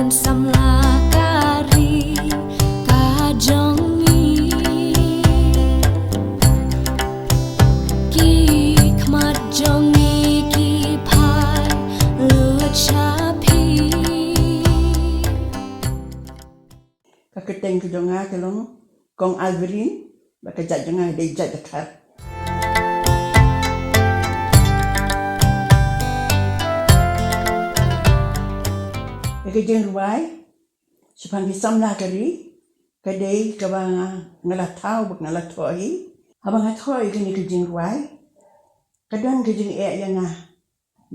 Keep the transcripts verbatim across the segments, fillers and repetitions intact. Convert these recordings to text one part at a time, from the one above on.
Samla ka ri ka jong ngi, ki khmat jong ngi ki phai lut sha phi. Ka kyrteng ka jong nga ka long Kong Alverin, bad ka jait jong nga dei jait Dkhar. Ïa ka jingrwai shaphang ki samla ka ri ka dei kaba nga, nga la thaw bad nga la thoh hi. Haba nga thoh ïa kane ka jingrwai, ka don ka jingeh ïa nga.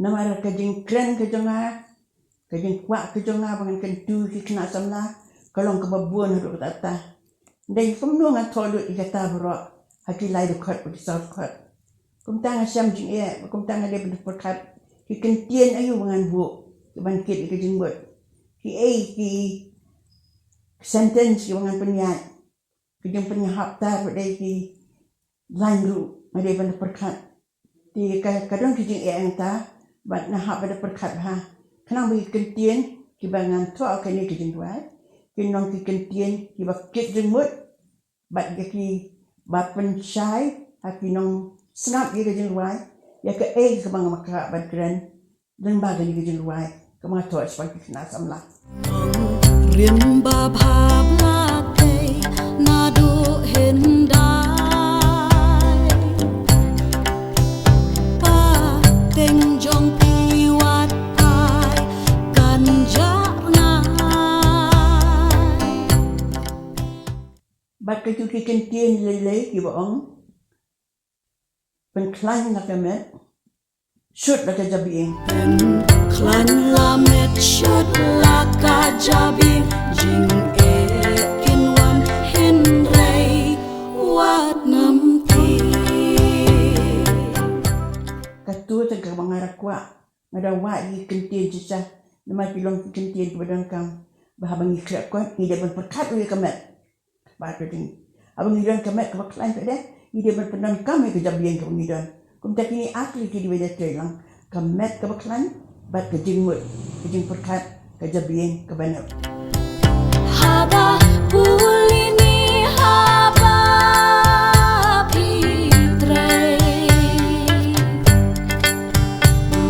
Namar ka jingkren ka jong nga, ka jingkwah ka jong nga ba ngan kyntu ki khynnah samla, ka long kaba bun haduh katta. Dei kumno ngan thoh lut ïa kata baroh ha ki lai dkhot bad ki saw dkhot. Kumta nga shem jingeh, kumta nga dei ban pyrkhat, ki kyntien aïu ba ngan buh kiban kit ïa ka jingmut. Kiei ki sentence kiba ngan pynïaid, ki jingpynïahap tar bad dei ki lain ruh nga dei ban pyrkhat. Te ka, ka don ki jingeh hangta, bad nga hap ban pyrkhat bha. Khnang ba ki kyntien kiba ngan thoh ha kane ka jingrwai kin long ki kyntien kiba kit jingmut, bad ïa kiba pynshai ha ki nongsngap ïa ka jingrwai ïa kaei kaba nga kwah ban kren lyngba kane ka jingrwai kaba nga thoh shaphang ki khynnah samla. Rim ba bha bla tei naduh hyndai, pateng jong phi wat ai kan jar ngai. Bad kito ki kyntien lei lei kiba ong, pynkhlaiñ la ka met, shut la ka jabieng. Pynkhlaiñ la met, shut la ka jabieng, jingeh kin wan hynrei wat nam ti. Kato te kaba nga da kwah, nga da wad ïa ki kyntien shisha, namar ki long ki kyntien kiba donkam ba haba ngi khreh kot ngi dei ban pyrkhat ïa ka met. Bad ka ding, haba ngi don ka met kaba khlaiñ pat de, ngi dei ban pyndonkam ïa ka jabieng kaba ngi don. Kumta kine artylli ki dei ban ïatrei lang, ka met kaba khlaiñ bad ka jingmut, ka jingpyrkhat, ka jabieng kaba nyngkong. Haba pule ne haba phi trei,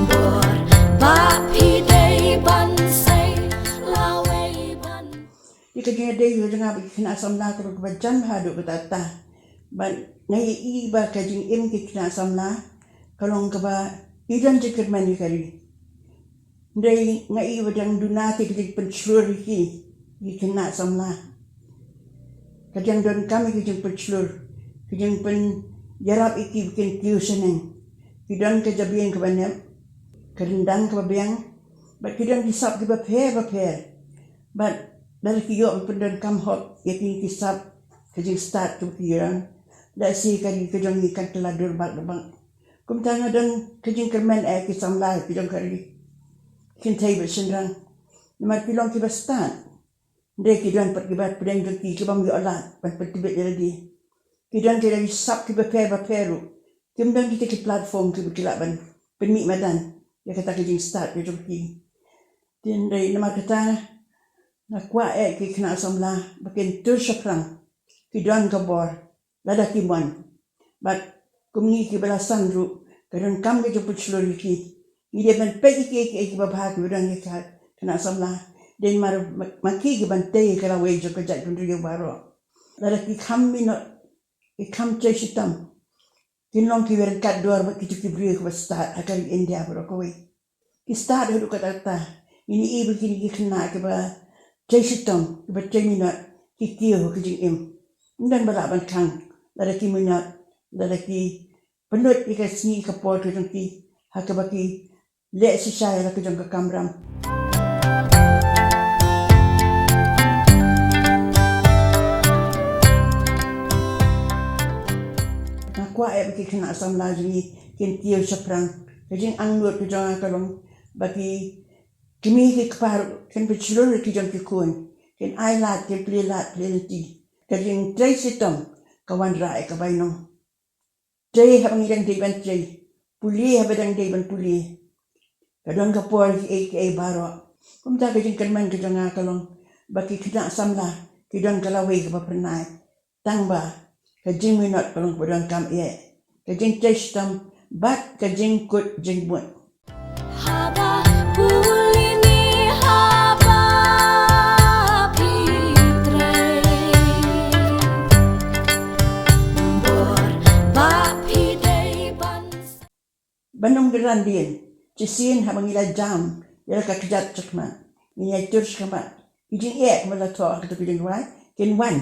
bor ba phi dei ban sei lawei ban. Ïa ka jingïadei jong nga bad ki khynnah samla ka long kaba jan bha haduh katta katta. Bad nga ïohi ba ka jingim ki khynnah samla ka long kaba i don jingkyrmen ïa ka ri. Hynrei nga ïohi ba dang duna te ka jingpynshlur ïa ki, ïa ki khynnah samla. Ka dang donkam ïa ka jingpynshlur, ka jingpynïarap ïa ki ba kin kiew shaneng. Ki don ka jabieng kaba nep, ka ryndang kaba biang, bad ki don ki sap kiba pher bapher. Bad lada ki ïoh ban pyndonkam hok ïa kine ki sap, ka jingstad kaba ki ïoh, lehse ka ri ka jong ngi kan kylla dur bak da bak. Kumta nga don ka jingkyrmen ïa ki samla ki jong ka ri, kynthei bad shynrang, namar ki long kiba stad. Hynrei ki don pat kiba pdeng jong ki kibym ïoh lad ban pyntbit ïa lade. Ki don ki da ki sap kiba pher bapher ruh, kim don kita ki platform kiba ki lah ban pynmih madan ïa kata ka jingstad ka jong ki. Te hynrei namar kata nga kwah ïa ki khynnah samla ba kin tur shaphrang, ki don ka bor lada ki mon. Bad kum ngi kiba la san ruh, ka donkam ka jingpynshlur ïa ki. Ngi dei ban peit ïa ki, ïa ki, ïa kiba bha kiba don ïa ki khynnah samla. Dei namar ma, ma ki kiban tei ïa ka lawei jong ka jaitbynriew baroh. Lada ki kham minot, ki kham trei shitom, kin long kiba ryngkat dor bad kito ki briew kiba stad ha ka ri India baroh kawei. Ki stad haduh katta katta. Ngin ïohi ba kine ki khynnah kiba trei shitom, kiba trei minot, ki kiew ha ka jingim. Ym don ba lah ban khang lada ki minot, lada ki pynlut ïa ka sngi ka por ka jong ki ha kaba ki leh shisha ïa la ka jong ka kamram. Nga kwah ïa ba ki khynnah samla jong ngi kin kiew shaphrang. Ka jingangnud ka jong nga ka long ba ki kmie ki kpa ruh kin pynshlur ïa ki jong ki khun, kin ai lad, kin plie lad plie lynti. Ka jingtrei shitom ka wanrah ïa ka bainong. Trei haba ngi dang dei ban trei, pule haba dang dei ban pule. Ka don ka por kiei kiei baroh. Kumta ka jingkyrmen ka jong nga ka long ba ki khynnah samla ki don ka lawei kaba phyrnai, tang ba ka jingminot ka long kaba donkam eh, ka jingtrei shitom bad ka jingkut jingmut. Haba pule ne haba phi trei, bor ba phi dei ban ban ym kyrdan dien. Shisien haba ngi la jam ïa la ka kjat shakhmat, ngin ïa tur shakhmat. Ki jingeh kumba la thoh ha kato ka jingrwai kin wan.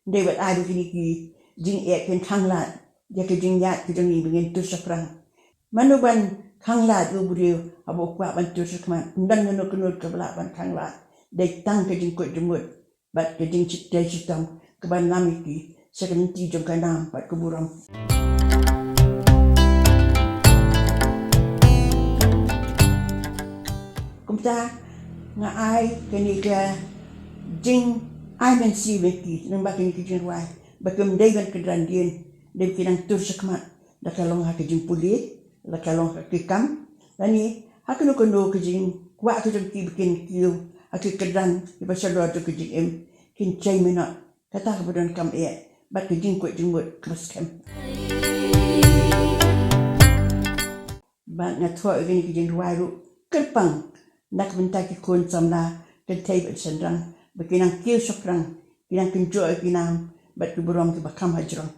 Dei wat ai ba kine ki jingeh kin khanglad ïa ka jingïaid ka jong ngi ba ngin tur shaphrang. Mano ban khanglad ïa u briew haba u kwah ban tur shakhmat? Ym don kano kano kaba lah ban khanglad. Dei tang ka jingkut jingmut bad ka jingtrei shitom kaban lam ïa ki sha ka lynti jong ka nam bad ka burom. Kumta nga ai kane ka jingai mynsiem ïa ki, lyngba kane ka jingrwai, ba kim dei ban kyrdan dien, dei ba kin nang tur shakhmat, la ka long ha ka jingpule, la ka long ha ki kam, lane ha kano kano ka jingkwah ka jong ki ba kin kiew ha ki kyrdan kiba shalor jong ka jingim, kin trei minot. Kata kaba donkam eh bad ka jingkut jingmut kaba skhem. Bad nga thoh ïa kane ka jingrwai ruh kyrpang na ka bynta ki khun samla kynthei bad shynrang ba ki nang kiew shaphrang, ki nang kynjoh ïa ki nam bad ki burom kiba kham hajrong.